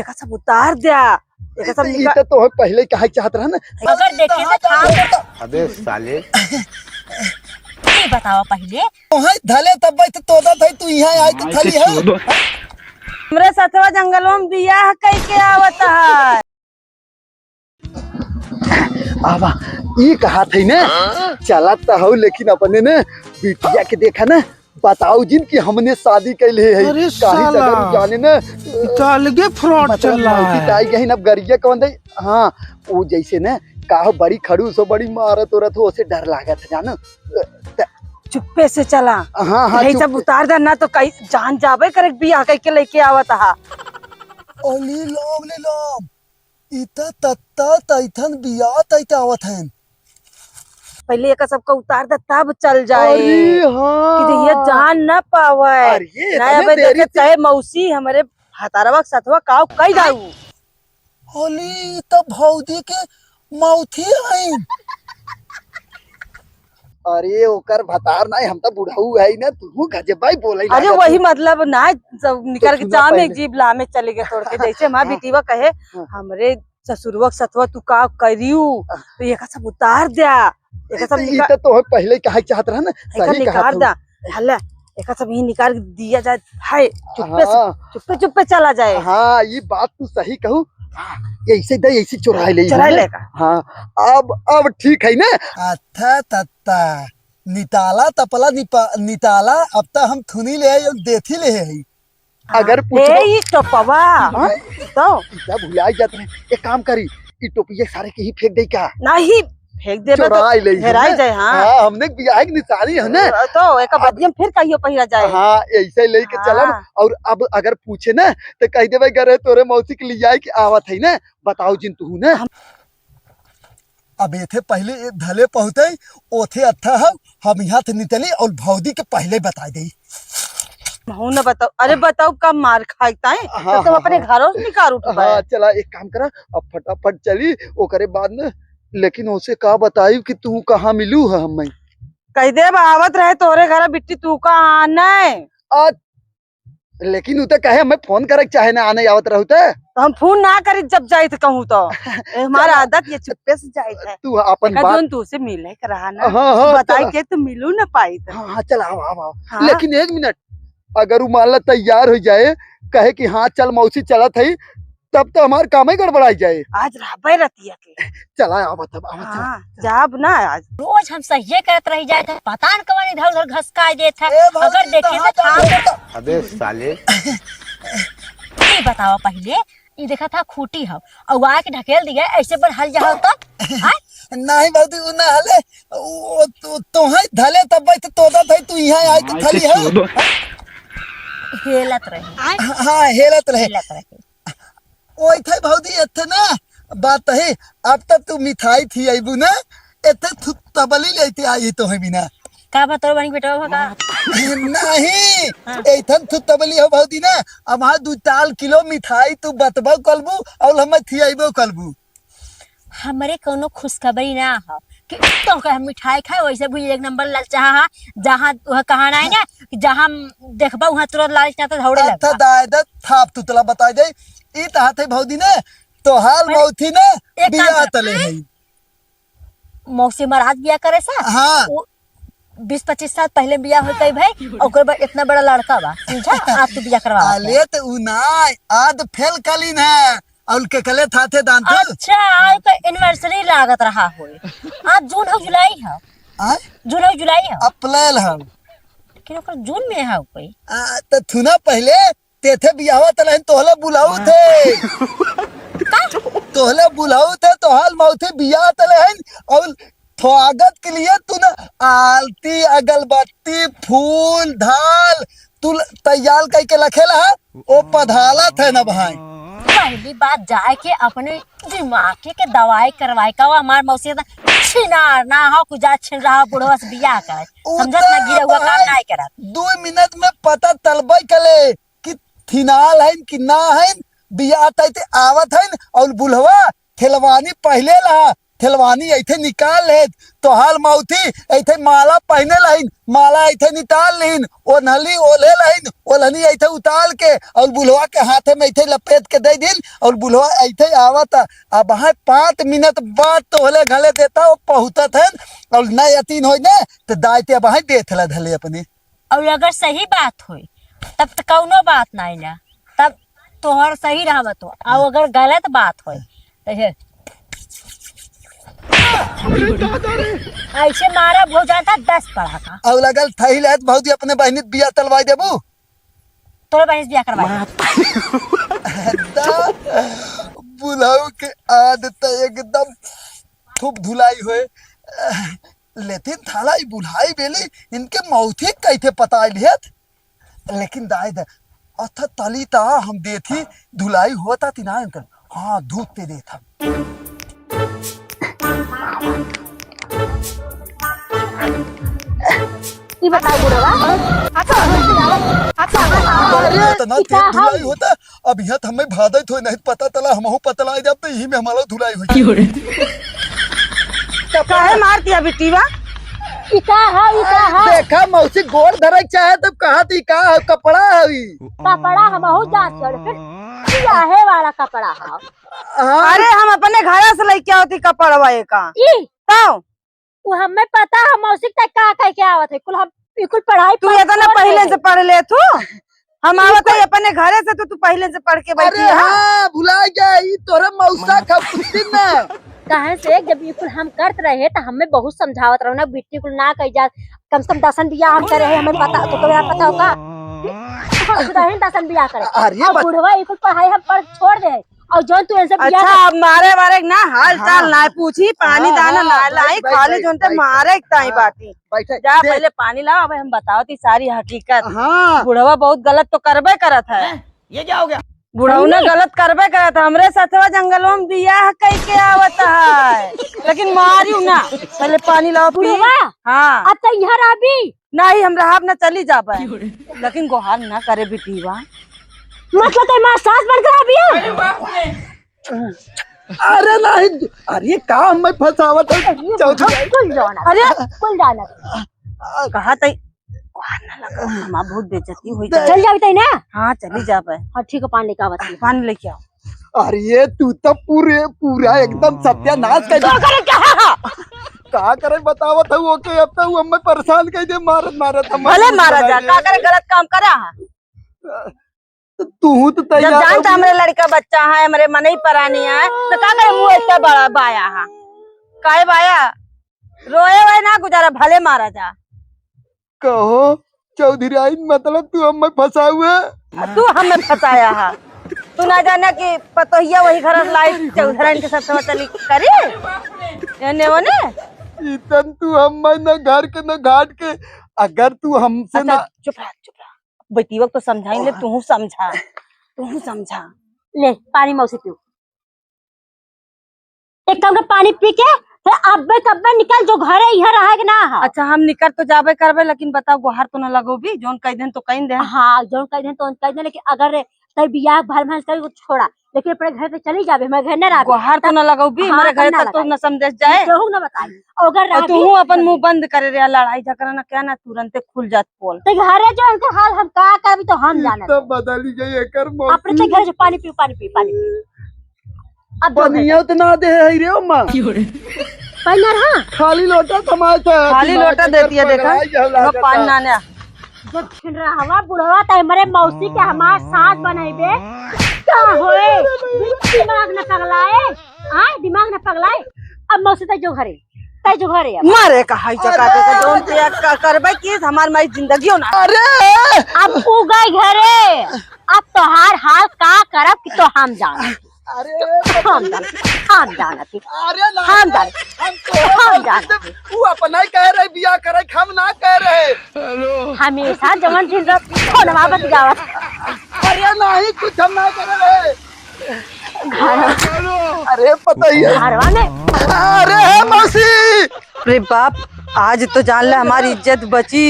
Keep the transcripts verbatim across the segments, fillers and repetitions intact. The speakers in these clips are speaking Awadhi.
देखा सब उतार द्या। देखा सब ई निकाल। तो तोहे पहिले कहे चाहत रहा ना। अगर देखे तो था। अबे साले। ये बतावा पहिले। तोहे धले तब तो तोदा थे, तू यहाँ आए तो मार के थली है। चोदो। हमरे सथवा जंगलवा में बियाह कइके आवत है। आवा, ई कहा थे ना, चलत तो हऊ, लेकिन अपने ना बिटिया के देखा ना, बताऊ जिन कि हमने शादी कैले है। अरे काहे से अगर साला, उ जाने ना, ई तो अलगे fraud मतलब चल रहा मौसी है। ताई गहिन अब गरिया कौन दे? हाँ, वो जैसे ना, का हो, बड़ी खड़ूस हो, बड़ी मारत उरत हो, उसे डर लागत है, जानो? त- चुप्पे से चला। हाँ, हाँ, यही सब चुप्पे। उतार दे ना, तो कहीं जान जाबे करे, बियाह कइके लेके आवत हा। अली लोम ले लोम। ई त तत्ता तैथन बियाह तैते आवत हन। पहिले एका सबका उतार दे, तब चल जाए। अरे हाँ। कि ये जान ना पावे। अरे ये ना इतने अबे देरी देखे से। तय मौसी हमरे भतारवा के सथवा काव कई दाऊ। होली त भौजी के मौथी आइन। अरे ओकर भतार नाई, हम त बुढ़ऊ है ना, तू गजबाई बोले अरे लागत वही है। मतलब ना, जब निकल तो के सुना चामे पहले। जीभ लामे चले गए तोड़ के, जैसे हमार हाँ। बिटिया कहे, हाँ। हमरे ससुरवा के सथवा तू का करियू, हाँ। तो ये का सब उतार द्या, ये का सब ई निकाल, तो तोहे पहिले कहे चाहत रहा ना, एका सही कहा निकाल तू। द्या, हल्ला, एका सब ही निकाल दिया जाए, हाय, चुप्पे से, हाँ। चुप्पे चुप्पे चला जाए। हाँ, ये बात तू सही कहू, ऐसे दे, ऐसे चुराए ले चुराए ना। लेगा। हाँ, अब, अब ठीक है ना? अच्छा तत्ता, निताला तपला निपा-, निताला, अब त हम थुनी ले आई और देथी ले आई। अगर हाँ, पूछबो ए, ई टोपवा। हाँ? तो? इतना भुलाई जात रहे। एक काम करी, ई टोपिया सारे के ही फेंक दे का? नहीं, फेंक देबे तो चुराई ले हेराई जाए, हाँ। हाँ, हमने बियाह के निशानी है ना। तो एक अब बदियम फिर कहियो पहिरा जाए। हाँ, ऐसे लेके हाँ। चलब और अब अगर पूछे ना तो कह देबे, "घरे तोरे मौसी के लियाई के आवत है ना, बताओ जिन तू ना।" हम अब एथे पहिले ए धले पहुँचे, ओथे अच्छा हो, हम यहाँ से निकली और भौजी के पहिले बताई देई। महू न बताओ, अरे बताओ कब मार खाई ताई, हाँ, तो तुम हाँ, अपने हाँ। घरों से निकाल उठ हाँ, पाए। चला एक काम करा, अब फटाफट चली, ओकरे बाद में, लेकिन ओसे का बताई कि तू कहाँ मिलू है हमें? कह दे, आवत रहे तोरे घर बिट्टी, तू का आने? आ, लेकिन उ त कहे हमें फोन करे के चाहे ना, आने आवत रहू त। तो हम फोन ना करी जब जाइत कहूँ तो। ए, हमारा चला। आदत ये चुप्पे से जाइत है। तू अपन एका बात जोन तू से मिले के रहा ना। हाँ, हाँ, बताई चला। के तो मिलू ना पाइत। हाँ, हाँ, चला, आओ, आओ, आओ। हाँ। लेकिन एक मिनट, अगर उ मान ला तैयार हो जाए, कहे कि हाँ चल मौसी चलत है, तब तो हमार काम ही गड़बड़ाई जाए। आज रहबे रतिया के। चला, आवत अब, आवत अब। हाँ, जाब ना आज। रोज हम सहिए करत रह जाए थे, पता न कवन इधर उधर घसकाए देत है। ए, भौजी, अगर देखे कहाँ तो था जात हो? अबे साले। ई बतावा पहिले, ई देखा था खूटी हव, और आके ढकेल दिया, ऐसे बढ़ल जाओ तो, आय? नहीं भौजी, उ ना हले, उ, उ, तो, तोहे धले तब तो तोदा था, तू यहाँ आए तो मार के थली हो। चोदो। हेलत रहे। हाँ, हेलत रहे। हेलत रहे। ओइ थे भौजी, एथे ना, बात है, अब तक तू मिठाई थी अइबू ना, एथे थुतबली लेते आई तो है बिना। का बा तोर बनी बेटवा भगा? नहीं, हाँ। एथन थुतबली हो भौजी ना, अब हाँ दू चार किलो मिठाई तू बतबो कलबू और हम थी अइबो कलबू। हमरे कौनो खुशखबरी ना हो कि तो कहे हम मिठाई खाए, वैसे भी एक नंबर ललचाहा हा, जहाँ वह कहा ना है ना कि जहाँ देखबा वहाँ तुरंत लालच ना तो दौड़े अच्छा लगबा। दायदा थाप तुतला बताई दे, ई त हाथे भौजी ने तोहार पर मौथी ने एक काम बियाह कर। तले है। मौसी महाराज बियाह करे सा? हाँ। वो बीस पच्चीस साल पहले बियाह होई कई भाई, ओकर बाद इतना बड़ा लड़का बा, समझा? आज तू बियाह करवा। अले त उ ना, आज फेल कलीन है, और के कले थाथे दान तो? अच्छा, आज तो एनिवर्सरी लागत रहा होई। आज जून हो जुलाई है? आय? जून हो जुलाई है? अप्रैल है। लेकिन ओकर जून में है कोई। आ, त थुना पहले तेथे बियाहवा तलहन तोहले बुलाऊ थे। का? तोहले बुलाऊ थे, तोहाल मौथे बियाह तलहन, और स्वागत के लिए तू ना आलती, अगरबत्ती, फूल, धाल, तू ल-, तैयार करके रखेला है, ओ पधाला थे ना भाई। पहली बात जाए के अपने दिमाग के, के दवाई करवाए का, वो हमार मौसी तो छिनार ना हो, कुजा छिन रहा बुढ़वा से बियाह करे। उ समझत ना, तो गिरा हुआ काम भाई, ना करत। दो मिनट में पता तलबे कले। कि थिनाल हइन कि ना हइन, बियाह तैते आवत हइन, और बुढ़वा खेलवानी पहले लहा, थेलवानी ऐथे निकाल लेत, तोहार मौसी ऐथे माला पहिने लहिन, माला ऐथे निकाल लिहिन, ओन्हली ओल्हे लहिन, ओल्हनी ऐथे उतार के और बुढ़वा के हाथे में ऐथे लपेट के दे दिन और बुढ़वा ऐथे आवत। अबहै पाँच मिनट बाद तोहले घले देता, वो पहुँचत है और न यतीन होई ने तो दायते अबहै देत ला धले अपने। और अगर सही बात होई, तब तो कौनो बात नाई ना, तब तोहर सही रहबत हो। और अगर गलत बात होई, तो ये ऐसे मारा भौजान था दस पड़ा का। और अगर थई लेत भौजी अपने बहिनी बिया तलवाई देबू? तोरे बहिनी बिया करवाई। दा, बुढ़ऊ के आदत एकदम खूब धुलाई होए। लेकिन थाला ई बुढ़ाई बेली, इनके मौसी कैसे पता लिहत? लेकिन दाई दे, अथ तली ता हम देथी, धुलाई होता ती ना इनकर। हाँ, धूप ते देत हम। ई बताओ बुढ़वा। अच्छा, अच्छा, अरे, इतना ई का तेज धुलाई हाल? होता, अब यहाँ तो हमें भादत हो नहीं पता तला, हमहू पतला जाब तो यही में हमारा धुलाई हो जाए। काहे मार दिया बिटिया? ई का है, ई का है? देखा मौसी गोड़ धरे चाहे तो कहा थी का है, कपड़ा है ई। कपड़ा हमहू जात कर, फिर बियाहे वाला कपड़ा है। हाँ। अरे हम अपने घर से लेके आवती कपड़वा ये का। ई? तो वो हमें पता है मौसी तक का कह के आवत है। कुल हम ई कुल पढ़ाई तू पास इतना छोड़ पहले दे से है। पढ़ ले तू। हम तू आवत है कुल अपने घरे से, तो तू पहले से पढ़ के बैठी अरे है। हाँ, भुला गया, ई तोरे मौसा खा कुछ दिन ना। काहे से जब ई कुल हम करत रहे तो हमें बहुत समझावत रहो ना, बिट्टी कुल ना कही जा, कम से कम दसन बियाह हम करे हैं, हमें पता तो तोरा पता होगा। खुदा ही दसन बियाह करे। अरे और बत- बुढ़वा ई कुल पढ़ाई हम पढ़ छोड़ दे है। और जौन तू इनसे बियाह अच्छा, कर अब मारे वारे के ना हाल चाल हाँ। ना पूछी, पानी हाँ, दाना हाँ, ना लाई, बैठ, खाली बैठ, जौन ते बैठ, मारे के ताई हाँ, बाटी। बैठे, जा देख। पहले पानी लाओ, अब हम बताओ ती सारी हकीकत। हाँ। बुढ़वा बहुत गलत तो करबे करत है। हैं? ये क्या हो गया? बुढ़ऊ ना सही में? गलत करबे करत है, हमरे सथवा जंगलवा में बियाह कई के आवत है, लेकिन मारियो ना। पहले पानी लाओ पी। बुढ़वा? हाँ। अब तो यहाँ रहबी। नहीं, हम रहब ना, चली जाबे। क्यों रे? लेकिन गोहार ना करे बिटिया। मतलब तो हमार सास बन के रहबी है? अरे नहीं, अरे का हमें फंसावत है? अरे चौधरी। कुल जाना, अरे कुल जाना। कहा तई, गोहार ना लगा, हमार बहुत बेइज्जती हुई जाए। चल जाबी तई ना? हाँ, चली जाबे। हाँ, ठीक है, पानी लेके आवत है। पानी लेके आओ। अरे तू तो पूरे, पूरा एकदम सत्यानाश कर तो करे क्या है? का करे बतावत है ओके, अब तो वो हमें परेशान कर दे, मारत मारत हम भले मारा जा, का करे गलत काम करा है? तू तो जब तैयार जानता हो। हमरे लड़का बच्चा है, हमरे मनई परानी है, तो का करे मुँह इतना बड़ा बाया है? काहे बाया? रोए वोए ना गुजारा, भले मारा जा। कहो चौधराइन, मतलब तू हमें फंसाऊ है? तू हमें फंसाया है। तू ना जाने कि पतोहिया वही घर लाई चौधराइन के साथ में चली करी। एने ओने। इतन तू हमें न घर के न घाट के, अगर तू हमसे अच्छा, ना चुप रहा, चुप रहा। बेटीवा को समझाई ले, तू समझा, तू समझा। ले पानी मौसी पीऊ। एक काम कर, पानी पी के फिर अब्बे कब्बे निकल जो घरे, इहाँ रहे के ना है। अच्छा, हम निकल तो जाबे करबे, लेकिन बताओ, गोहार तो न लगोबी, जौन कह देन तो कह दे। हाँ, जौन कह देन तो कह दे, लेकिन अगर तै बियाह भर भर कर छोड़ा, लेकिन अपने घर से चली जाबे, हमारे घर न रह। गोहार तो न लगोबी, हाँ, हमारे घर तक तो न समझ जाए। केहू न बताई। अगर और तू अपन मुंह बंद करे रे, लड़ाई झगड़ा ना क्या ना, तुरंते खुल जात पोल। ते घरे जो इनके हाल हम का करबी तो हम जानत। तो बदली जाए एकर मौसी। अपने ते घर से पानी पी, पानी पी, पानी पी। अब जो पनिया तो ना दे है रे अम्मा। क्यों रे? पनिया रहा? खाली लोटा थमाए था। खाली लोटा देती है, देखा? पानी ना ना। जब छिनरहवा बुढ़वा त हमरे मौसी के हमार सास बनइबे, का होए? दिमाग न पगलाए, आय, दिमाग न पगलाए। अब मौसी तै जो घरे, तै जो घरे अब। मारे का हाई चका दे के जौन ते क-, करबे की हमार माई जिंदगियो ना। अरे! अब उ गई घरे, अब तोहार हाल का करब कि तो हम जान। अरे, हम जान, हम जानत ही। अरे, ना, हम जान, हम तो हम जानत ही। तू अपना ही कह रहे बियाह करे, हम ना कह रहे। हेलो। हमेशा जवन दिन रात फोनवा बतियावत। अरे, नहीं, कुछ हम ना कह रहे। घर अरे, पता ही है। घरवा में। अरे, मौसी। अरे बाप, आज तो जान ले हमारी इज्जत बची।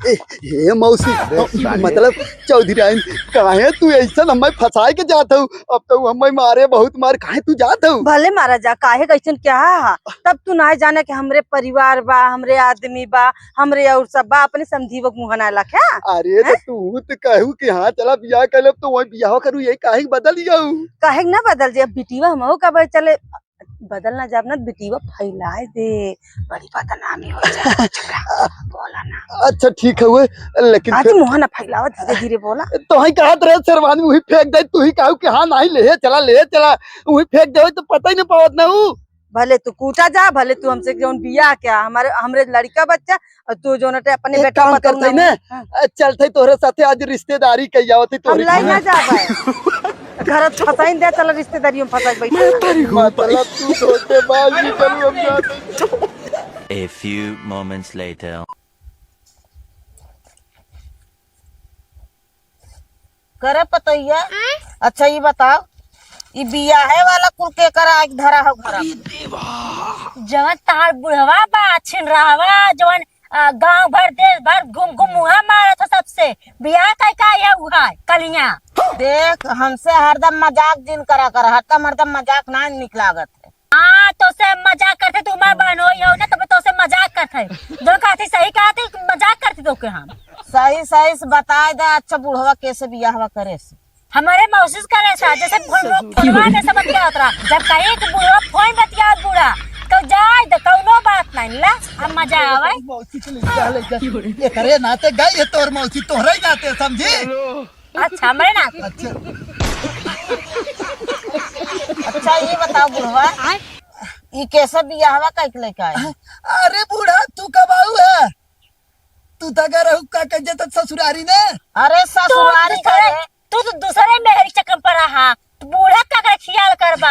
ए, हे मौसी, अरे साले। मतलब चौधरी राइन, काहे तू ऐसन हमें फंसाए के जात हऊ? अब तो हमें मारे बहुत मार, काहे तू जात हऊ? भले मारा जा, काहे कैसन क्या हा? तब तू ना जाने कि हमरे परिवार बा, हमरे आदमी बा, हमरे और सब बा, अपने समझीवक मुँह ना लखे। अरे तो अरे? तू तो कहू कि हाँ चला बियाह कर ले, तो वही बियाह करू, यही काहे के बदल गऊ? काहे के ना बदल जे, अब बिटिया हमहू का भाई चले बदल ना जाब ना, बिटिया फैलाए दे, बड़ी बदनामी हो जाए। चुप रह, बोला ना। अच्छा ठीक है वो, लेकिन आज फिर मुँह ना फैलावा, धीरे धीरे बोला। तो ही कहत रहे शेरवानी वही फेंक दे, तू ही कहू कि हाँ नहीं ले चला, ले चला, वही फेंक दे, तो पता ही नहीं पावत ना हूँ। भले तू कूटा जा, भले तू हमसे जौन बियाह क्या, हमारे, हमरे लड़का बच्चा, और तू जौन अटे अपने एक बेटा काम पतोह करते ना, हैं। हाँ। अ, चलते तोहरे साथे आज रिश्तेदारी कई आवत ही हम तोहरे लाई घर। ना जाबे। घर फंसाइन दे, चल रिश्तेदारी में फंसाई बैठा। मतलब तू धोखेबाज भी करू, हम जाते। A few moments later. करे पतोहिया। आय? अच्छा, ई बताओ, ई बियाहे वाला कुल के करा आइके धरा हो घर? अरे देवा। जवन तार बुढ़वा बा, छिनरावा, जवन, आ, गांव भर, देश भर घूम घूम मुहा मारत हो सबसे, बियाह कई का ये उहा कलिया। देख, हमसे हरदम मजाक जिन करा कर, हरदम, हरदम मजाक ना निक लागत है। हाँ, तोसे मजाक करते, तू हमार बहनोई हो ना, तो मैं तोसे मजाक करते। जो कहती सही कहती, मजाक करती तो के हम। सही, सही से बताए दे, अच्छा बुढ़वा कैसे बियाहवा करे से? हमारे मौसी से करे सा, जैसे फोन-, फोनवा में सब बतियावत रहा। जब कहीं कि बुढ़वा फोन बतियावत बूढ़ा, तो जाए दे, कौनो बात नहीं, ला, अब मजा आवे। मौसी के लिए क्या ले जा? ये करे नाते गई है तोर मौसी, तोहरे ही नाते, समझी? अच्छा, हमरे ना। अच्छा। अच्छा, ये बताओ बुढ़वा, आय? ई कैसे बियाहवा कइके लेके आए? अरे बूढ़ा, तू कब आऊ है? तू तो अगर रहू का कह देत ससुरारी ने? अरे ससुरारी तू दूसरे, करे। तू तो दूसरे मेहरी चक्कर में पड़ा हा। तू बूढ़ा का करे खियाल करबा?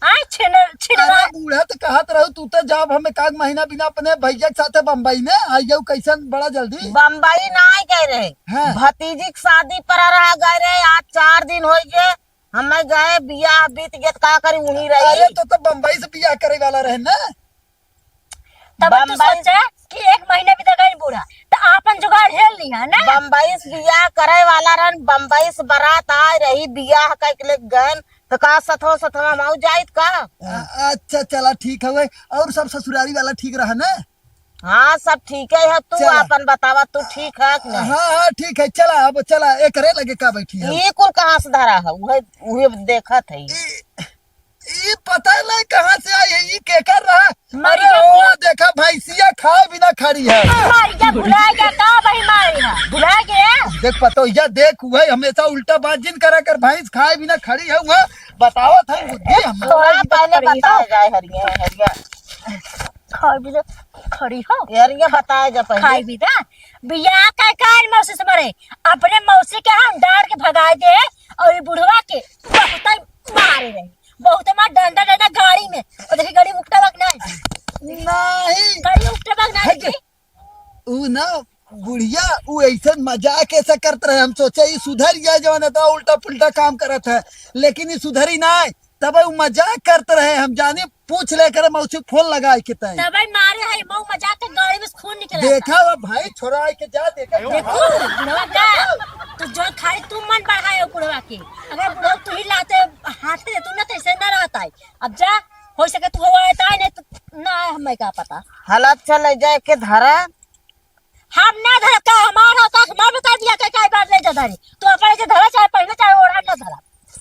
आय छिन-, छिनरा। अरे बूढ़ा तो कहत रहू, तू तो जाब हम एक आध महीना बिना अपने भैया के साथे बम्बई में, आई जाऊ कैसन बड़ा जल्दी। बम्बई ना आए गए रहे। हाँ। भतीजी के शादी पर रहा गए रहे, आज चार दिन हो गए। हमें गए, बियाह बीत गए, तो का करी, वहीं रही। अरे, तो, तो बम्बई से बियाह करे वाला रहे ना। तब तू बम्बई सोचा कि एक महीना भी तो गई बूढ़ा, तो आपन जुगाड़ हेल लिया ना। बम्बई से बियाह करे वाला रहन, बम्बई से बारात आए रही, बियाह कइके ले गन, तो का सथवा सथवा हम आऊ जाइत का? अ-, अच्छा, चला, ठीक हवे। और सब ससुरारी वाला ठीक रहा ना? हाँ, सब ठीक है, है। तू चला। आपन बतावा, तू ठीक है कि नहीं? हाँ, हाँ, ठीक है। चला, अब चला, एकरे लगे का बैठी है? ई कुल कहाँ से धरा है? उहे, उहे देखत है। ई, ई पता नहीं कहाँ से आई है, ई केकर रहा? मर अरे, गया ओ, बुढ़ा। देखा, भैंसिया खाए बिना खड़ी है। मर गया, भुला गया, का भाई मारे है? भुला गया? देख, पतोहिया, देख, उहे हमेशा उल्टा बात जिन करा कर, भैंस खाए बिना खड़ी है, उहे बतावत है बुद्धि हम। थोड़ा पहले बताया जाए, हरिया, हरिया। खाए भी दे, खड़ी हो। यार, ये बताए जा पहले। खाए भी दे। बियाह का काल मौसी से मरे। अपने मौसी के हम डार के भगाए दे और ये बुढ़वा के बहुत मारे रहे। बहुत मार डंडा, डंडा गाड़ी में। और देखी गाड़ी उकटा बग नहीं। नहीं। गाड़ी उकटा बग नहीं हट। की। ऊ ना बुढ़िया, ऊ ऐसन मजाक ऐसा करत रहे, हम सोचे ई सुधर गया, जवन इतना उल्टा पुल्टा काम करत है, लेकिन ई सुधरी ना। तब ऊ मजाक करत रहे, हम जानी पूछ ले करे मौसी फोन लगाए के तय। तब मारे है मऊ मजाक के गाड़ी में से खून निकला देखा था। वो भाई छोरा आए के जा देखा। देखो, बुढ़वा का, तो जो खाली तू मन बढ़ाए हो बुढ़वा के, अगर बुढ़वा तू ही लाते हाथ दे तू ना तो ऐसे ना रहता है। अब जा, हो सके तू हो आए ताए नहीं तो ना आए, हमें का पता। हालत चले जाए के धरा। हम ना धरब का, हमार हो का, हमार बता दिया के काई बार ले जा धरे। तू अपन ले जा धरा, चाहे पहले चाहे ओढ़ा ना धरा।